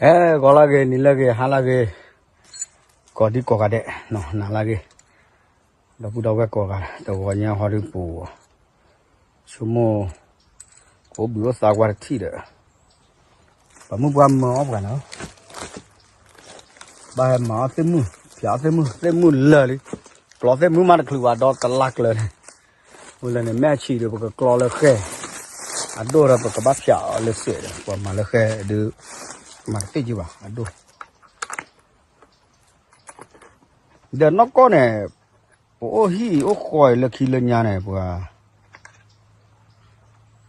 အဲ ဂီၤလၢဂ့ၤ နံၤလၢဂ့ၤ ဟါလၢဂ့ၤ, ကိးဒံကိးဂၤဒဲး, နၤလၢဂ့ၤ, ဒီပုၢ်ဒီဝဲၢ်ကိးဂၤ, တဂီၤညါဟီဒုပူၤ, ဆိကမိၣ်, ကအိၣ်ဘှံးအိၣ်သါကွၢ်တထံၣ်ဒီး, ပှၤမုၣ်ပှၤမၢအီၣ်ပှၤနီၤ, ဘၣ်ဟဲမၤအီၣ်သ့ၣ်မုၣ်, ဖျးအီၣ်သ့ၣ်မုၣ်, သ့ၣ်မုၣ်လၢာ်လံ, ကျီသ့ၣ်မုၣ်မးတချုးဘၣ်ဒီးတလါကျၢၤန့ၣ်, ဝဲလၢန့ၣ် မ့ၢ်အဆံးဒီး ပကကျီလၢဃဲၢ်, အဒိၣ်ဒီးပကဘၣ်ဖျးအီၤလၢစဲးဒီး ပှၤမၤလၢဃဲၢ်ဒုး, မၤတသ့ၣ်က့ဘၣ် အဒိၣ် ဒီးနီၢ်ကီၢ်န့ၣ်, ပအိၣ်ဟံၣ်အိၣ်ဃီအံၤလၢခံလၢညါန့ၣ် ပှၤ,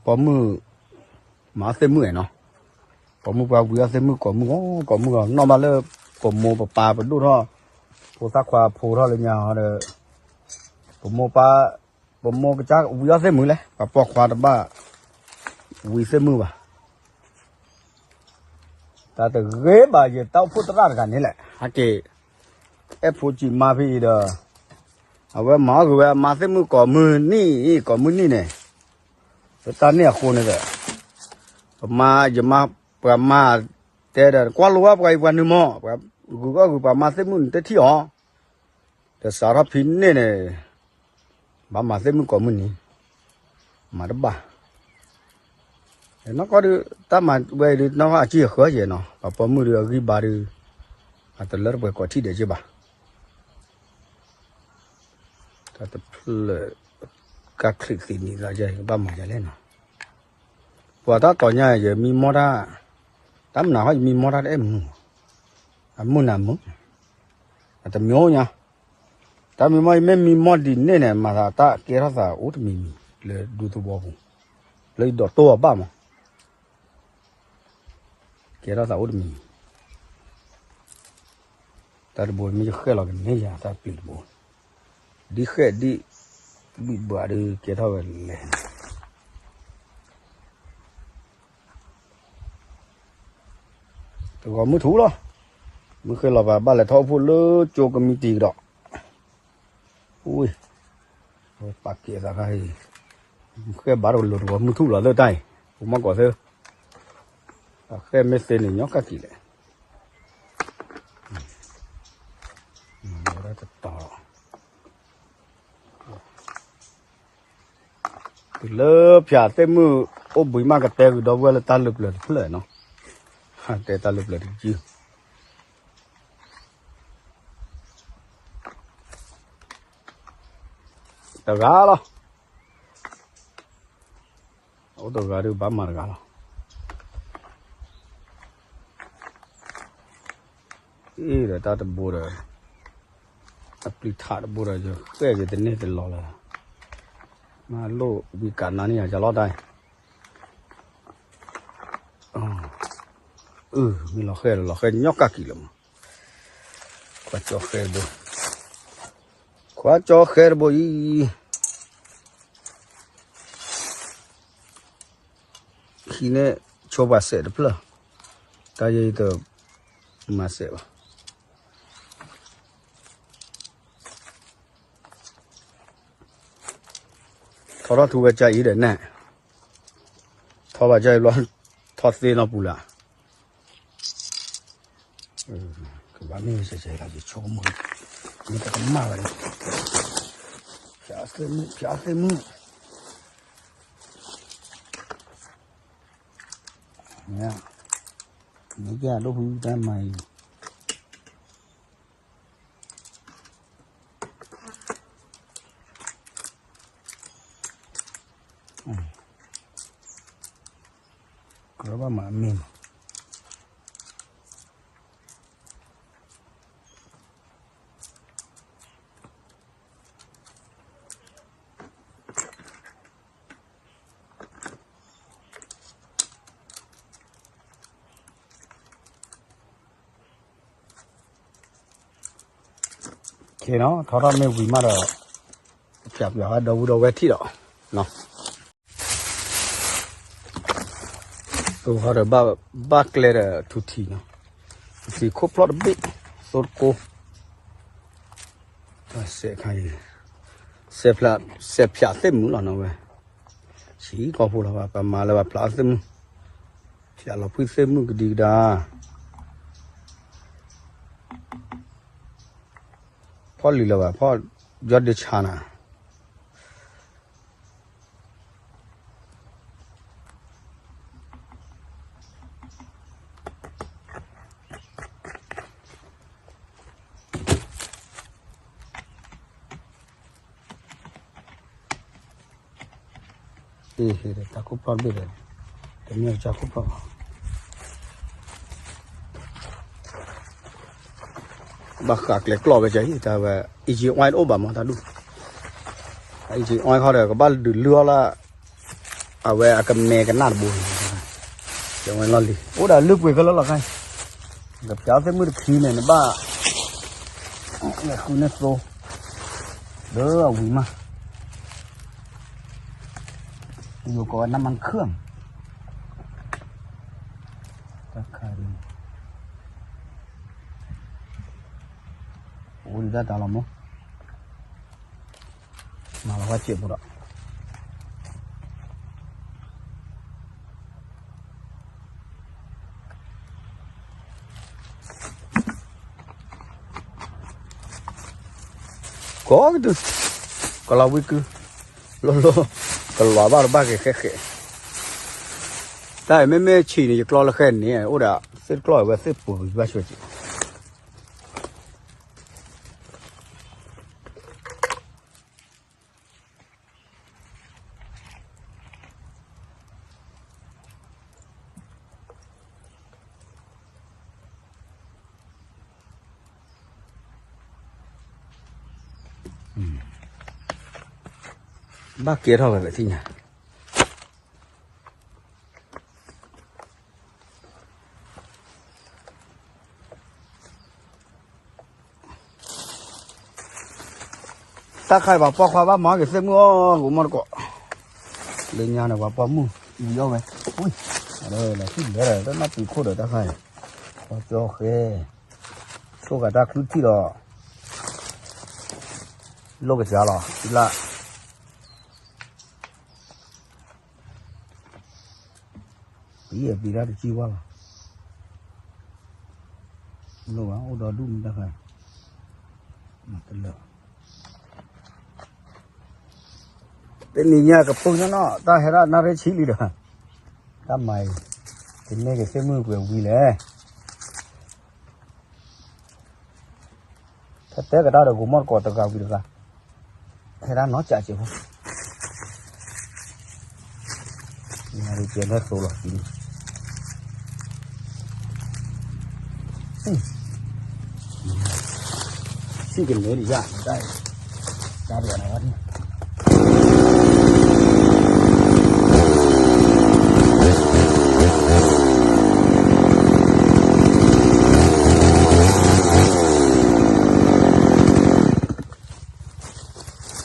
ပိာ်မုၣ်, မၤအီၣ်သ့ၣ်မုၣ်အဲၣ်နီၤ, ပိာ်မုၣ်ပှၤဝံၤအီၣ်သ့ၣ်မုၣ် ကိးမုၣ်ဂီၤ ကိးမုၣ်ဂီၤ နီၢ်မးလၢ, ပမိၢ်ပပၢ်ပဒိၣ်ထီၣ်, ဖိသၣ်ခွါဖိထီၣ်လၢညါဒီး, ပမိၢ်ပၢ်, ပမိၢ်ကစၢ်ဝံၤအီၣ်သ့ၣ်မုၣ်လဲၣ် ပှၤပိာ်ခွါတဘၣ်, ဝံၤသ့ၣ်မုၣ်ဘၣ် တၢ်တဂ့ၤဘၣ်ယတၢ်အိၣ်ဖှိၣ်သရၣ်တဂၤန့ၣ်လဲၣ် ဟဲက့ၤ, အဲၣ်ဖိစံးမါဖဲအံၤဒီး, အဝဲမၤအီၣ်ဂ့ၤဝဲမၤသ့ၣ်မုၣ်ကိးမုၢ်နံၣ်အံၤ ကိးမုၢ်နံၣ်န့ၣ်, လၢတၢ်န့ၣ်အဃိန့ၣ်ဒီး, ပမါယမါ, ပှၤမါ, တဲဒီးကွၢ်လိဝဲပှၤအံၤပှၤနုာ်မီၢ်, ပှၤဂုၤကီၢ်ဂုၤပှၤမၤသ့ၣ်မုၣ်နတထံၣ်အီၤ ဒီးစးထီၣ်ဖဲန့ၣ်န့ၣ်, ဘၣ်မၤသ့ၣ်မုၣ်ကိးမုၢ်နံၤ, မၤတဘၣ်, နီၢ်ကီၢ်ဒုး တၢ်မၤဝဲအံၤဒုးနီၢ်ကီၢ်အစံၣ်အဃၢယဲၢ်နီၤ ပှၤပိာ်မုၣ်ဒုးအဂံၢ်ဘါဒုး, အတလၢတပှဲၤကိးထံၣ်ဒဲးက့ဘၣ်, တၢ်တဖျၢၣ်, ကၢ်ချံးသံးနံၤသးယဲၢ် ကဘၣ်မၤယဲၢ်လဲၣ်နီၤ ပှၤတၢ်တီၤညါယမံမီၢ်တၢ်, တၢ်မနုၤဃီယမံမီၢ်တၢ်တအဲၣ်မုာ်, အမုာ်နၤမုာ်, အတမံၤညါ, တၢ်မံၤမီၢ်ယမ့ၢ်မံမီၢ်ဒ်န့ၣ်န့ၣ် မၤသးတၢ်ကဲထီၣ်သးအိၣ်တမံၤမံၤ လၢဒူသဝီပူၤ, လၢယဒိးတိၢ်အီၤဘၣ်မး, ကဲထီၣ်သးအိၣ်တမံၤမံၤ တၢ်တဘိမ့ၢ်ယဃဲၣ်လီၤကန့ၢ်ယၤတၢ်ပျံၤတဘိ, ဒ်ဃဲၣ်ဒ်, ဘံၣ်ဘှးဒုးကဲထီၣ်ဝဲလဲၣ်န့ၣ်, တဂီၤမုၢ်ထူၣ်လီၤ, မုၢ်ဃ့လီၤပၤဘၣ်လဲၤထီၣ်အိၣ်ဖှိၣ်လၢကၠိကမံးတံာ်ကဒီး, ဝ့ၢ်, ပာ်ကဲသးခါအံၤ, ဃဲၣ်ဘၣ်တကလိၤတဂီၤမုၢ်ထူၣ်လီၤလၢတၢ်အံၤ, ပမီၢ်ကီးသၢ, အဃဲၣ်မ့ၢ်သ့န့ၣ်ညီကၣ်ကံၤလဲၣ်, တတီၤလီၤ တုၤလၢဖၠးသ့ၣ်မုၣ်အိၣ်ဘှံးမးကတဲဂုၤဒီပုၢ်ဝဲၢ်လၢတၢ်လၢပျၢၤတဖျၢၣ်နီၤ, တဲတၢ်လၢပျၢၤတယုၢ်, တဂၤလီၤ, အိၣ်တဂၤဒုးဘၣ်မၤတဂၤလီၤ. အ့ၣ်ဒီးတၢ်တဘိဒီး, အပျံၤထးတဘိဒီး ယဃဲၣ်က့ၤတန့ၢ်တလီၤလၢၤ, မ့ၢ်လိၣ်ဝံကးနါန့ၣ်ယၤလီၤတၢ်အံၤ, အု မ့ၢ်လီၤဃဲၣ်လီၤ လီၤဃဲၣ်ညီကၣ်ကံၤလီၤမး, ခွါကၠီဃဲၣ်တဘိ, ခွါကၠီဃဲၣ်တဘိအံၤ ဟံးန့ၢ်ဆိပှၤစဲးတဖျၢၣ်, တၢ်ယဲအံၤတမၤစဲးဘၣ်. ထီထီၣ်ထူဝဲကၠါအံၤဒီးနဲၣ်, ထီဘၣ်ကၠါအံၤဘျီ, ထီသ့နီၢ်ပူၤလၢ်, ကဘၣ်မ့ၢ်စဲးစဲးလၢယဆိကမိၣ်, မ့ၢ်တကမၣ်ဘၣ်န့ၣ်, ဖၠးသ့ၣ်မုၣ်, ဖၠးသ့ၣ်မုၣ် မ့ၢ်ကဒိၣ်ဖုတၢ်မၤအံၤ, ကဘၣ်မၤအမ့ၢ်မး. ကဲနီၤ ထီထီၣ်မ့ၢ်ဝံၤမးဒီး, ဖၠးပှၤဒီပုၢ်ဒီဝဲၢ်ထံၣ်ဒီး, သိဟီဒီးဘၣ်ကျဲဒီးထူထံနီၤ, ထူထံခိၣ်ဖျီၣ်တဘ့ၣ်, သိတကိ, စဲးခါအံၤ, စဲးဖၠးသ့ၣ်မုၣ်လီၤနီၤဝဲ, ဆံးကီၢ်ဖိလီၤဘၣ် ပမၤလၢပဖျးသ့ၣ်မုၣ်, ဖၠးလီၤဖုသ့ၣ်မုၣ်ကဒံကဒါ, ဖီၣ်လံလၢၤဘၣ် ဖီၣ်ယီၢ်ဒ့ဆါနၤ တၢ်ခိၣ်ဖျီၣ်တဘ့ၣ်ဒီး တမ့ၢ်တၢ်ခိၣ်ဖျီၣ်ဘၣ် ဘၣ်ဃးကျဲကျီၢ်ဝဲကဲအံၤ တၢ်ဝဲ engine oil တအိၣ်ဘၣ်မးတၢ်ဒူၣ် engine oil ခီဒီး ကဘၣ်ဒုးလုၢ်အီၣ်လၢ အဝဲအကမဲကနၣ်တဘိန့ၣ် ဝဲလီၢ်လံၤ အိၣ်ဒီးလုၢ်ပှ့ၤခဲလၢာ်လီၤခါအံၤ ကဖျါအီၣ်သ့ၣ်မုၣ်တခံန့ၣ် နဘၣ် လဲၤဃုန့ၢ်သိ လၢအဝံၤမး ယိၤကိးဝဲ နမ့ၢ်ခၢၣ် တၢ်ခါဒ် အိၣ်ဒံးတၢ်တၢ်လီၤမး မၤလီၤဝဲစဲးဖိဒီး ကိးကတုၤ ကလီၤဝံကု လိၣ်လိၣ် ကလီၤဘၣ်တဘၣ်က့ၤဃဲဃဲ တၢ်အံၤမ့မ့ၢ်ဆံးန့ၣ် ယကျီလၢဃဲန့ၣ် အိၣ်ဒီးသ့ၣ်တကျီၢ်အံၤဝဲသ့ၣ်ပူၤဘၣ်ဆၢက့ၤ ဘၣ်ကဲထီၣ်ဝဲ ပသ့ၣ်ညါ တၢ်ခါအံၤပှၤပိာ်ခွါဘၣ်မၤက့ၤသ့ၣ်မုၣ်အီၤ ကမီၢ်တကိး လၢညါန့ၣ် ပှၤပိာ်မုၣ်အံၤအီၣ်ဝဲ ဝံၤ လၢနၢ်ပံၤခိၣ်ဒီးတၢ်ခါအံၤ ပှၤကၠီဃဲ ဆိၣ်ဂၤတၢ်ချုထံၣ်ဒီး လိၣ်ကစၢ်လီၤ သံလၢ ပံၤပံၤတၢ်တကံၢ်ဝါလီၤ လိၣ်ဘၣ် အိၣ်ဒီဒူၣ်မ့ၢ်တၢ်ခါ တလၢာ် တနံၤညါကပူၤနီၢ်နီၢ် တၢ်ဟဲဒၣ်နၣ်ရံၣ်ဆံလံဒီး တၢ်မၤအံၤ တန့ၢ်က့ၤသ့ၣ်မုၣ်ပှဲၤဝံၤလဲၣ် ဖဲတဲကဒါဒီး ကမီၢ်တကိးတဂၤဝံၤတဂၤ ဟဲဒၣ်နီၢ်ကးစဲးဖိ နၤရံၣ်ကဲလၢသိလီၤ စံၣ်ကနဲဒံးယါ တၢ် တၢ်ဒ်န့ၣ်ဝဲ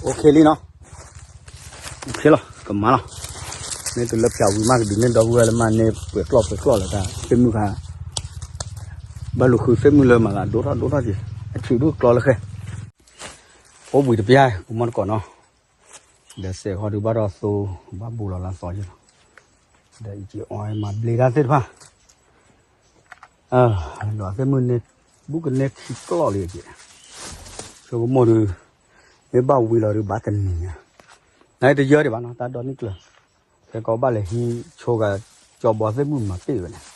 OK လံနီၤ OK လီၤ ကမၤလီၤ မ့ၢ်တုၤလၢဖၠးဝံၤမး ကဒုးန့ၢ်ဒီပုၢ်ဝဲၢ်လၢမၤန့ၢ်ပှဲၤကျီၢ်ပှဲၤကျီၢ်လၢတၢ်သ့ၣ်မုၣ်ခါ ဘၣ်လူၤဃုသ့ၣ်မုၣ်လၢမၤသးဒိၣ်ထီၣ်ဒိၣ်ထီၣ်က့ၤ အဆံးဒူၣ်ကျီလၢဃဲ အိၣ်ဘှံးတပျၢ် ကမီၢ်တကိးနီၤ ဒီးစဲးဃီဒုးဘၣ်ထီၣ်သိ ဘၣ်ဘူးလီၤလၢသီက့ၤလီၤ ဒီးအံၤက့ၤအီမၤဘျ့တၢ်သ့ၣ်တဖၣ် ဒီးသ့ၣ်မုၣ်န့ၣ် ဘူးကန့ၢ်ခံကျီၢ်လံက့ၤ ဆိကမိၣ်ဒုး မ့ၢ်ဘၣ်ဝံၤလီၤဒုးဘၣ်တနံၤညါ နတယၢဒံးဘၣ်နီၤ တၢ်ဒိးန့ၢ်ကျၢၤ ဖဲကီးဘၣ်လဲၤဟံးဆိဂၤ ကၠီဘီသ့ၣ်မုၣ်မၤပ့ၢ်ဝဲန့ၣ်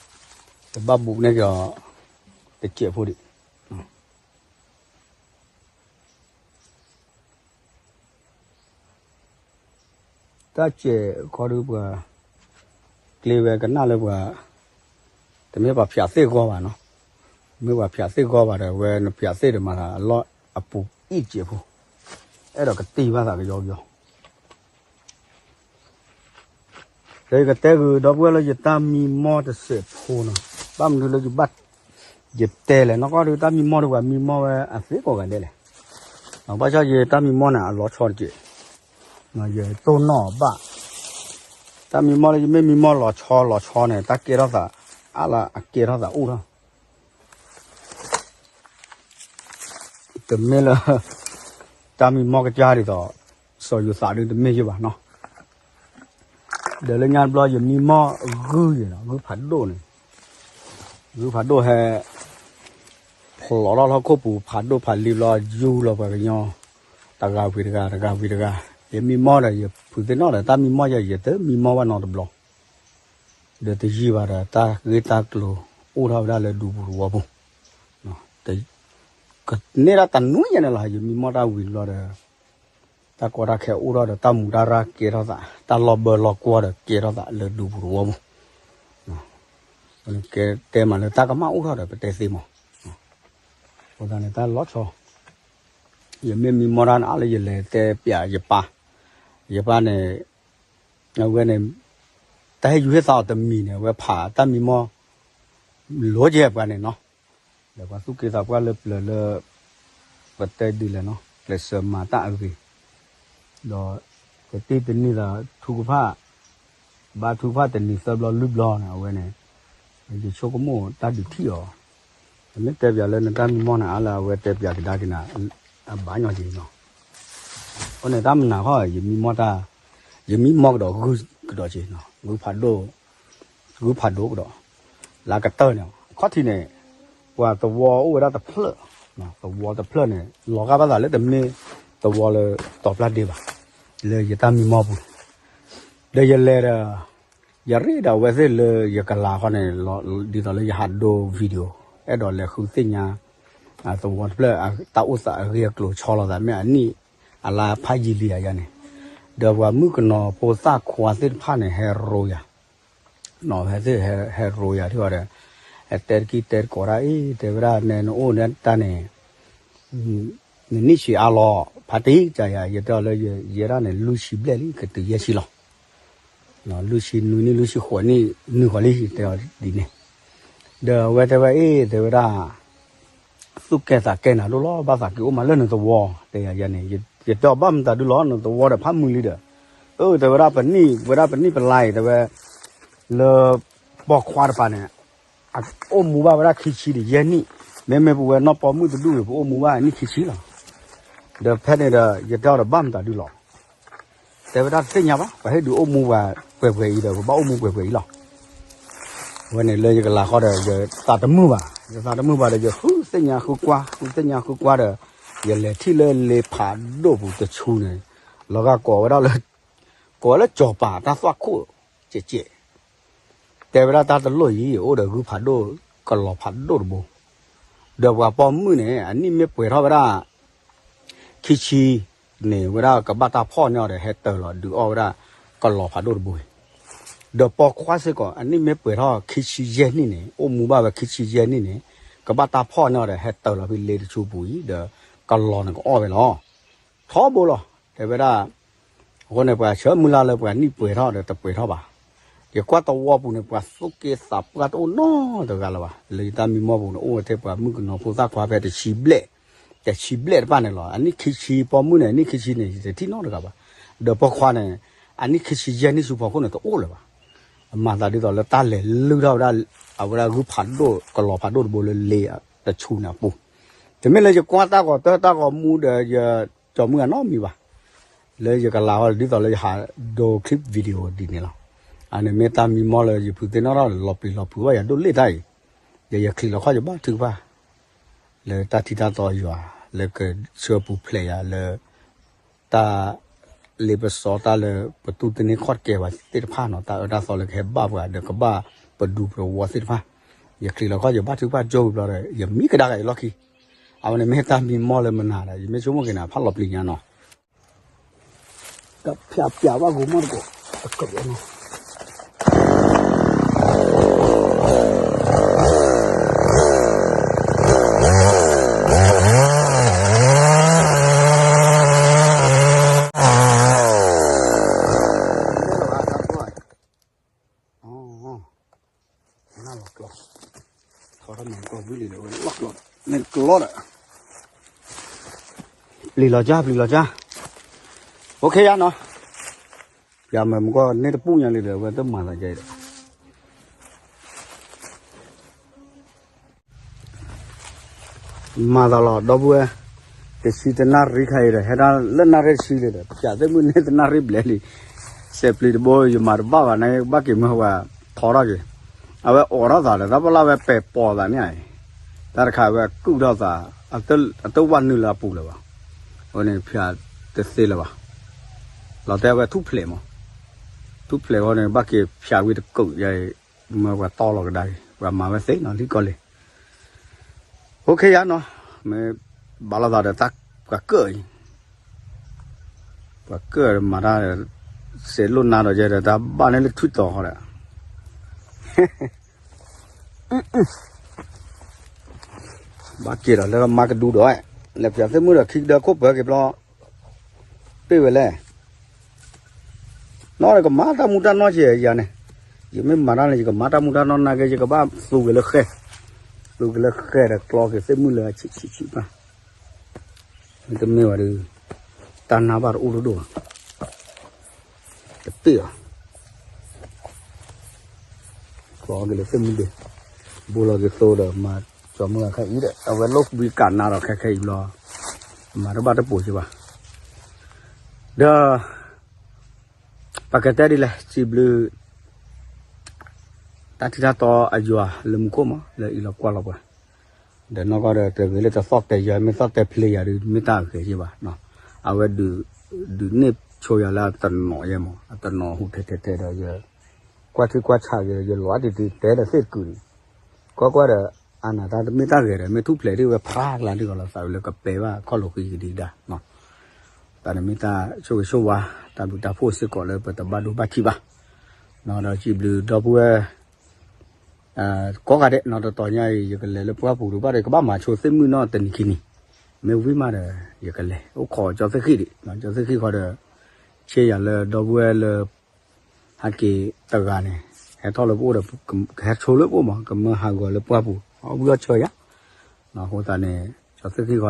တဘၣ်ဘူးန့ၢ်က့ၤအီၤ တစဲးဖိဒံး တၢ်စဲးခီဒုးပှၤ ကျ့ဝဲကနၣ်လၢပှၤ တမ့ၢ်ပှၤဖၠးသ့ၣ်ဂီၢ်ဘၣ်နီၤ မ့ၢ်ပှၤဖၠးသ့ၣ်ဂီၢ်ဘၣ်ဒီး ဝဲနဖၠးသ့ၣ်ဒီးမၤသးအလီၢ်အပူၤအံၣ်စဲးဖိ အဲၣ်ဒိးကတံၢ်ဘၣ်သးကယီကယီ ဒီးယကတဲဂုာ်ဒီပုၢ်ဝဲၢ်လၢယတၢ်မံမီၢ်တစဲးဖိနီၤ ဘၣ်မနုၤလၢယဘၣ် ယတဲလဲၣ် နီၢ်ကီၢ်ဒုးတၢ်မံမီၢ်ဒုးပှၤမံမီၢ်ဝဲအသ့ကိးဂၤဒဲးလဲၣ် ဘၣ်ဆၣ်ယတၢ်မံမီၢ်န့ၣ် အလီၤဆီတက့ၢ် ယတိၢ်နီၣ်အီၤဘၣ် တၢ်မံမီၢ်လၢယမ့ၢ်မံမီၢ်လီၤဆီလီၤဆီန့ၣ် တၢ်ကဲထီၣ်သး အါလၢအကဲထီၣ်သးအိၣ်ထီၣ် တမ့ၢ်လၢ တၢ်မံမီၢ်ကစၢ်ဒ်သိး စီၤယိၤသးဒုးတမ့ၢ်ယဘၣ်နီၤ ဒီးလၢညါတဘျီယမံမီၢ်ဂုၢ်ယဲၢ်နီၤ ဂုၢ်ဖးဒိၣ်န့ၣ် ဂုၢ်ဖးဒိၣ်ဟဲ လီၤထီၣ်လၢဟီၣ်ခိၣ်ပူၤဖးဒိၣ်ဖးလံၤဘျီ ယူၢ်လီၤပှၤကညီ တဂၤဝံၤတဂၤ တဂၤဝံၤတဂၤ, ယမံမီၢ်ဒီး ယဖုးသ့ၣ်နီၣ်ဒီး တၢ်မံမီၢ်ယၤ ယတမံမီၢ်ဘၣ်နီတဘျီ, ဒီးတယံာ်ဘၣ်ဒီး တၢ်ဂ့ၢ်တၢ်ကျိၤအိၣ်ထီၣ်ဝဲဒၣ်လၢဒူပူၤသဝီပူၤ, ကန့ၢ်ဒၣ်တနွံညါန့ၣ်လီၤ ယမံမီၢ်တၢ်ဝံၤတဘျီဒီး တၢ်ကီတၢ်ခဲအိၣ်ထီၣ်ဒီး တၢ်မူတၢ်ရၢ်ကဲထီၣ်သး တၢ်လီၢ်ဘၢလီၢ်ကွီၢ်ဒီးကဲထီၣ်သးလၢဒူပူၤသဝီပူၤ, ကတဲမးလၢတၢ်ကမၣ်အိၣ်ထီၣ်ဒီး ပတဲသ့မး, အဃိသတးန့ၣ် တၢ်လီၤဆီ ယမ့ၢ်မံမီၢ်တၢ်န့ၣ် အါလၢယလဲၤတဲပျးယပၢ်, ယပၢ်န့ၣ် အဝဲန့ၣ် တၢ်ဟ့ၣ်ယူၤဟ့ၣ်သးအီၤတမံၤန့ၣ် အဝဲဖးတၢ်မံမီၢ် လိၤကဲပှၤန့ၣ်နီၤ, ဒီးပှၤသူၣ်က့သးပှၢ်လၢပျၢၤလၢ ပတဲဒ်လဲၣ်နီၤ ကျဲးစၢးမၤတၢ်အဂ့ၤ, ဒီး ကတံၢ်တနံၤသးထူကဖၣ် ဘါထုကဖၣ်တနံၤသၢဘျီလွံၢ်ဘျီန့ၣ် အဝဲန့ၣ် ယဆိကမိၣ်တၢ်ဒုးထံၣ်အီၤ, နမ့ၢ်တဲပျးလၢနတၢ်မံမီၢ်န့ၣ် အါလၢအဝဲတဲပျးကဒါက့ၤနၤ အဘၣ်ညီက့ၤနီၤ, အဃိန့ၣ် တၢ်မနုၤဃီ ယမံမီၢ်တၢ် ယမံမီၢ်ကဒီးဂုၢ်ကဒီးက့ၤနီၤ ဂုၢ်ဖးဒိၣ် ဂုၢ်ဖးဒိၣ်ကဒီး လၢကတၢၢ်န့ၣ် အခီၣ်ထံးန့ၣ် ပှၤသဝီအိၣ်ဝဲဒၣ်တဖျၢၣ်, သဝီတဖျၢၣ်န့ၣ် လီၤဂာ်ဘၣ်သးလၢတမ့ၢ်သဝီလၢတီၤပျၢ်ဒ့ဘၣ်, လၢယတၢ်မံမီၢ်ပူၤ, ဒီးယလဲၤဒီး ယရ့ဒီးအဝဲသ့ၣ်လၢယကလၤဃီန့ၣ် ဒ်သိးလၢယဟးဒိ video အဲၣ်ဒိးလဲၤဃုသ့ၣ်ညါ သဝီတဖျၢၣ် တၢ်အိၣ်သးအဂ့ၢ်အကျိၤဆီလိာ်သး မ့ၢ်အနံၣ်အလါဖးယံာ်လံဧါယၤန့ၣ်, ဒီးပှၤမုၣ်ကနီၤဖိသၣ်ခွါသ့ၣ်တဖၣ်န့ၣ် ဟဲရိယၤ နီၤ ဟဲသ့ၣ်ဟဲရိယၤထံၣ်အီၤဒီး ဟဲတဲတကံၢ်တဲတကိးတၢ်အံၤ တဲဝဲဒၣ်နဲနအိၣ်န့ၣ်တၢ်န့ၣ် နနံၣ်ဆံးအါလီၤ ဖးတံၢ်ကယၤ ယတဲအီၤလၢယဲဒၣ်န့ၣ် လွံၢ်ဆံဘျဲၣ်လံ ကတုၤယဲၢ်ဆံလီၤ. လွံၢ်ဆံနွံနံၣ် လွံၢ်ဆံဃိးနံၣ် နုာ်ဃီၤလံ တဲအီၤဒ်န့ၣ်, ဒီးအဝဲတဲဝဲအ့ၣ် တဲဝဲဒၣ် သူၣ်ကဲသးကဲနၤဒိၣ်လီၤ ဘၣ်သးက့ၤအိၣ်မးလၢနသဝီ တဲယၤန့ၣ်, ယတဲအီၤဘၣ်မတၤဒုလီၤ နသဝီဒီးဖးမုၢ်လံဒီး, အၢ တဲဝဲဒၣ်ပနံၣ် ဝဲဒၣ်ပနံၣ်ပလါအံၤ တဲဝဲ လၢ ပိာ်ခွါတပၤန့ၣ် အအိၣ်မူဘၣ်ဝဲဒၣ်ခံဆံဒီးယဲၢ်နံၣ်, မ့မ့ၢ်ပဝဲနီၢ်ပိာ်မုၣ်တဒူၣ်န့ၣ် ပအိၣ်မူဘၣ်နံၣ်ခံဆံလီၤ. ဒီးဖဲန့ၣ်ဒီး ယတဲအီၤဒီးဘၣ်မတၤဒုလီၤ တဲဝဲဒၣ်တသ့ၣ်ညါဘၣ် ပှၤဟ့ၣ်ဒုးအိၣ်မူပှၤပှဲၤပှဲၤအံၤဒီး ပဘၣ်အိၣ်မူပှဲၤပှဲၤအံၤလီၤ. အဝဲန့ၣ်လၢယကလၤဃီဒီး ယသးတမုာ်ဘၣ် ယသးတမုာ်ဘၣ်ဒီး ယဃုသ့ၣ်ညါဃုကွၢ် ဃုသ့ၣ်ညါဃုကွၢ်ဒီး ယလဲၤထံၣ်လၢလ့ဖးဒိၣ်ပူၤတဆူန့ၣ် လီၤဂာ်ကိးဝဲဒၣ်လၢ ကိးဝဲလၢစီၤပၤတၢ်သွၣ်ခိၣ်ကဲးကဲး တဲဝဲဒၣ်တၢ်တလိၣ်အံၤ အိၣ်ဒီးဂုၢ်ဖးဒိၣ် ကလီၤဖးဒိၣ်တဘိ, ဒီးပှၤပိာ်မုၣ်န့ၣ် အနံၣ်မ့ၢ်ပှဲၤထီၣ်ဝဲဒၣ် ခံဆံန့ၣ် ဝဲဒၣ်ကဘၣ်တၢ်ဖီၣ်န့ၢ်အီၤဒီး ဟဲတၢၤလီၤဒုးအီၣ်ဝဲဒၣ် ကလီၤဖးဒိၣ်တဘိအံၤ, ဒီးပိာ်ခွါစ့ၢ်ကီး အနံၣ်မ့ၢ်ပှဲၤထီၣ်ခံဆံယဲၢ်နံၣ်န့ၣ် အိၣ်မူဘၣ်ဝဲခံဆံယဲၢ်နံၣ်န့ၣ် ကဘၣ်တၢ်ဖီၣ်န့ၢ်အီၤဒီး ဟဲတၢၤလီၤဖဲလ့တဆူပူၤအံၤ ဒီးကလီၤန့ၣ်ကအီၣ်ဝဲလီၤ. ထီဘိလီၤ တဲဝဲဒၣ် အဃိန့ၣ် ပှၤဆၢမုၢ်လၢ်လၢပှၤနံၣ်ပှဲၤထီၣ်ဒီးတပှဲၤထီၣ်ဘၣ်. ယကွၢ်သဝီပူၤန့ၣ် ပှၤသူၣ်က့သးပှၢ်တအိၣ်နီတဂၤလၢၤဘၣ်. လၢယတၢ်မံမီၢ်ပူၤန့ၣ် အိၣ်ဝဲထဲပှၤမုၣ်ကနီၤဖိသၣ်ခွါဖဲတဆံဘျဲၣ်, တဆံဘျဲၣ်တဖၣ်န့ၣ်လီၤ. အနံၣ်ခံဆံပိာ်မုၣ်န့ၣ် အနံၣ်ခံဆံန့ၣ် ယတထံၣ်နီတဂၤဘၣ်. ဒီးပိာ်ခွါန့ၣ် အနံၣ်ခံဆံယဲၢ်နံၣ်ဆူဖီခိၣ်န့ၣ် တအိၣ်လၢၤဘၣ်. အမၤသးဒ်သိးလၢတၢ်လဲၤလုၢ်ထီၣ်ဝဲဒၣ် အဝဲဒၣ်ဂုၢ်ဖးဒိၣ် ကလီၤဖးဒိၣ်တဘိလၢလ့တဆူန့ၣ်အပူၤ, တမ့ၢ်လၢယကွၢ်တၢ်ဂီၤတၢ်တၢ်ဂီၤမူဒီး ယ ကၠီမုၢ်အနီတမံၤဘၣ်. လၢယကလၤဟီဒ်သိးလၢယဟးဒိ clip video ဒ်န့ၣ်လီၤ. အန့ၣ်မ့ၢ်တၢ်မံမီၢ်လၢယဖုးသ့ၣ်နီၣ်ထီၣ်လီၤပျံၤလီၤဖုးဘၣ်ယၤဒိၣ်လ့ၣ်တၢ်အံၤ, ဒီးယချံးလီၤခီၣ်ယဘၣ်ထုကဖၣ် လၢတၢ်ထံတၢ်တီယွၤ လၢကဆှၢပူၤဖျဲးယၤလၢ တၢ်လ့ပစီတၢ်လၢပတူၢ်တန့ၢ်ခီၣ်တကဲဘၣ်သ့ၣ်တဖၣ်နီၤ, တၢ်အၢတၢ်သီလၢကဟဲဘၣ်ပှၤဒီးကဘၣ်ပဒူပဝီသ့ၣ်တဖၣ်, ယချံးလီၤခီၣ်ယဘၣ်ထုကဖၣ်ကၠိဝံၤဘျီဒီး ယမံကဒါက့ၤယလီၢ်ခံ, အဝဲန့ၣ်မ့ၢ်တၢ်မံမီၢ်လၢမနၤဒီး ယမ့ၢ်ဆိကမိၣ်က့ၤနၤဖးလီၤပျံၤညါနီၤ ကဖျါပျးဘၣ်ဂီၤမီၢ်တကိး အကဘီနီၤ နလီၤကျီ ထီထီၣ်မၤကီၢ်ဝံၤလံဒီးဝဲလီၢ်ကျီ, မ့ၢ်ကျီဒီး ပျံၤလီၤကၢ် ပျံၤလီၤကၢ်, အိၣ်ခ့ယါနီၤ, ပျးမ့ၢ်မကီၢ်န့ၣ်တပူၤညါလံဒီး အဝဲတမၤသးကဲဒီး မၤသးလီၤ ဒီပုၢ်ဝဲၢ်, တဆံတနၣ်ရံၣ်ခါအံၤဒီး ဟဲဒၣ်လၢနၣ်ရံၣ်တဆံလံဒီး ပျးသ့ၣ်မုၢ်န့ၢ်တနၣ်ရံၣ်ဘျဲၣ်လံ, စဲးပျံၤတဘိ ယမၤတဘၣ်ဘၣ်န့ၣ် ဘၣ်က့ၤမၢဝဲထီထီၣ်က့ၤ, အဝဲအိးထီၣ်သးဒီး တၢ်ပလၢ်ဝဲပဲာ်ပိာ်သးန့ၣ်အံၤ, တၢ်တခါဝဲအကုၢ်ထီၣ်သး, အတဝၢ်နုာ်လၢအပူၤလၢၤဘၣ်. အဃိန့ၣ် ဖၠးတသ့လၢၤဘၣ်. လီၤတဲဝဲထူၣ်ဖျဲးမး, ထူၣ်ဖျဲးဃီန့ၣ် ဘၣ်က့ၤဖၠးဝံၤတကုးယၤအံၤ, မ့ၢ်ပှၤတီလီၤကဒါက့ၤ ပှၤမၤဝဲသ့နီၤ လံၣ်ကီၢ်လံၤ. အိၣ်ခ့ယါနီၤ, မ့ၢ်ဘၣ်လိာ်သးဒီးတၢ်ပှၤကၢၣ်အံၤ ပှၤကၢၣ်မၤတၢ်ဒီး စဲးလိၣ်နါဒီးယဲဒီး တၢ်ဘၣ်န့ၣ်လၢထွံၣ်တီၤဃီဒီး ဘၣ်က့ၤဒီးလၢမါကဒူဒီး, လဲၤဖၠးသ့ၣ်မုၣ်ဒီးခံကဒၢခိၣ်ပၢၤက့ၤဘျီ, ပ့ၢ်ဝဲလဲၣ်, နီၢ်ဒီးကမၤတၢ်မူတၢ်နီၢ်က့ၤယၤန့ၣ်, ယမ့ၢ်မၤတၢ်န့ၣ် ယကမၤတၢ်မူတၢ်နီၢ်နာ်က့ ယကဘၣ်သူက့ၤလၢဃဲ, သူက့ၤလၢဃဲဒီးကျီက့ၤသ့ၣ်မုၣ်လၢအဆံးဆံးဆံးဘၣ်, မ့တမ့ၢ်ဝဲဒီး တၢ်နါဘၣ်တအိၣ်တဒိၣ်ဘၣ်, တပ့ၢ်ဘၣ် ကျီက့ၤလၢသ့ၣ်မုၣ်ဒ့, ဘိလီၤက့ၤသိဒီး မၤကၠီမုၢ်ဂၤခဲအံၤဒီး အဝဲလိၣ်ဘှံးကးနါဒီးခဲခဲအံၤဘျီ, မၤတဘၣ်တပိၤက့ၤဘၣ်, ဒီး ပကတဲဒ်လဲၣ် စံးဘျုး တၢ်ထံတၢ်တီအယွၤလၢမူခိၣ်မး လၢအံၤလီၤကွၢ်လီၤပှၤ, ဒီးနီၢ်ကီၢ်ဒီး တဂ့ၤလၢတသီၣ်တဲာ်ယွၤ မ့ၢ်သီၣ်တဲာ်ဖျ့ယၤဒီး မ့ၢ်တၢ်အဂ့ၤက့ၤဘၣ်, အဝဲ ဒုးန့ၢ်ဆိယၤလၢအတနီၤယဲမး အတနီၤဟူးထဲထဲထဲဒီးယ ကွၢ်ထံကွၢ်ဆးက့ၤဒီး ယလီၤအါတံၤတံၤတဲဒီးသ့ၣ်တကုာ်န့ၣ်, ကွၢ်ကွၢ်ဒီး အါနၤတၢ်တမ့ၢ်တၢ်ဂဲၤဒီး မ့ၢ်ထူၣ်ဖျဲးဒ်ဝဲဖျါကလါဒ်ကီးလီၤသးဝဲလၢကပဲဘၣ်ခီၣ်လိာ်ဃံကဒံကဒါ, တၢ်န့ၣ်မ့ၢ်တၢ်ဆိၣ်ဂ့ၤဆိၣ်ဝါ တၢ်ဘျုးတၢ်ဖှိၣ်စ့ၢ်ကီးလၢပတဘၣ်ဒိဘၣ်ထံးဘၣ်, ဒီးစံးဘျုးဒီပုၢ်ဝဲၢ် ကိးဂၤဒဲးနီၤ တတီၤညါအံၤ ယကလဲၤလၢပှၢ်ပူၤတဘၣ်ဒီး ယကဘၣ်မၤဆိသ့ၣ်မုၣ်နီၢ်တနံၤခံနံၤ, မ့ၢ်ဝံၤမးဒီး ယကလဲၤ အိၣ်ခိးကၠီသ့ၣ်ဃံၣ်ဒံး, ကၠီသ့ၣ်ဃံၣ်ဃီဒီး ဆ့ယၤလၢဒီပုၢ်ဝဲၢ်လၢ ဟဲက့ၤတဂၤန့ၣ် ဟဲထီၣ်လၢပအိၣ်ဒီး ကဟဲဆိလၢပအိၣ်မး ကမၢဟးဂီၤလၢပှၢ်ပူၤ အီၣ်ဘှံးအီၣ်ဆၢယၤ, အဃိသတးန့ၣ် ကၠီသ့ၣ်ဃံၣ်ဃီဒီး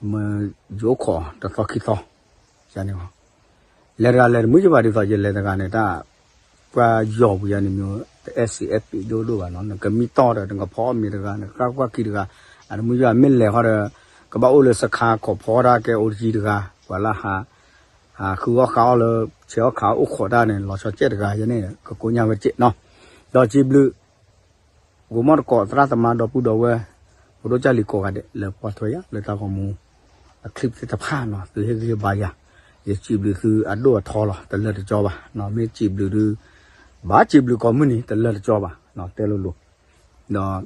မၢယအိၣ်ခိးတသီခံသီ ယၤန့ၣ် လဲၤတဂၤလဲၤတမုာ်ယဘၣ်ဒ်သိးယလဲၤတဂၤန့ၣ် တၢ် ပှၤယီၤပူၤယၤန့ၣ်မ့ၢ် တအဲၣ်စံးအဲၣ်ပံးဒိၣ်ဒိၣ်ဘၣ်နီၤ, နကမံတီၢ်ဒီး နကဖီအီၣ်မ့ၤတဂၤ နကကွၢ်ကွၢ်ခံတဂၤ, အတမုာ်ယဘၣ်မ့ၢ်လဲၤဃီဒီး ကဘၣ်အိၣ်လၢစခါခီၣ်ဖီတၢ်ကဲအိၣ်တကံတဂၤ, ပှၤလၢဟး ဟးဃုအီၣ်ဃုအီၣ်လၢ ဆဲးအီၣ်ခးအိၣ်ခိးတၢ်န့ၣ် လီၤဆီကဲးတဂၤယဲန့ၣ် ကကိညၢ်ဝဲကဲးနီၤ, ဒီးစံးဘျုး ဂိၤမီၣ်တကိးသရၣ်သမါဒီပုၢ်ဒီဝဲၢ် ဖိဒိၣ်ကၢ်လံၤကိးဂၤဒဲး လၢပှၤထွဲယၤလၢတၢ်ဂီၤမူ အချံသ့ၣ်တဖၣ်နီၤ သုဟ့ၣ်ဂံၢ်ဟ့ၣ်ဘါယၤ, ယစံးဘျုးသုအဒိၣ်အထီလီၤ တလၢာ်တကၠီဘၣ်, မ့ၢ်စံးဘျုးဒု ဘၣ်စံးဘျုးကိးမုၢ်နံၤ တလၢာ်တကၠီဘၣ်, တဲလိၤလိၤ ဒီး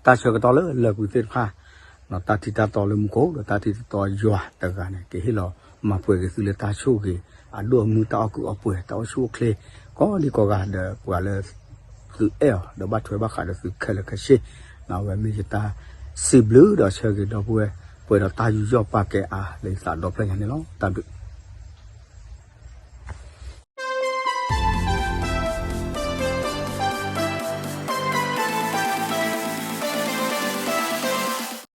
တၢ်ဆၢကတီၢ်လၢလၢာ်ကွံာ်သ့ၣ်တဖၣ်, တၢ်ထံတၢ်တီလၢမူခိၣ် ဒီးတၢ်ထံတၢ်တီယွၤတဂၤန့ၣ် ကဟ့ၣ်လီၤမၤပှဲၤက့ၤသုလၢတၢ်ဆိၣ်ဂ့ၤ အဒိၣ်အမုၢ် တၢ်အီၣ်ကုးအီပှဲၤ တၢ်အိၣ်ဆူၣ်အိၣ်ချ့ ကိးဒံကိးဂၤဒီးပှၤလၢ သုအဲၣ်အီၤ ဒီးဘၣ်ထွဲဘၣ်ဃးဒီးသုခဲလၢာ်ခဲဆ့, အဝဲမ့ၢ်ယတၢ်စံးဘျုးဒီးဆၢဂ့ၤဒီပုၢ်ဝဲၢ် ပှဲၤဒီးတၢ်ယူးယီၣ်ပာ်ကဲအါလၢယသးဒီဖျၢၣ်ညါန့ၣ်လီၤ. တၢ်ဘျုး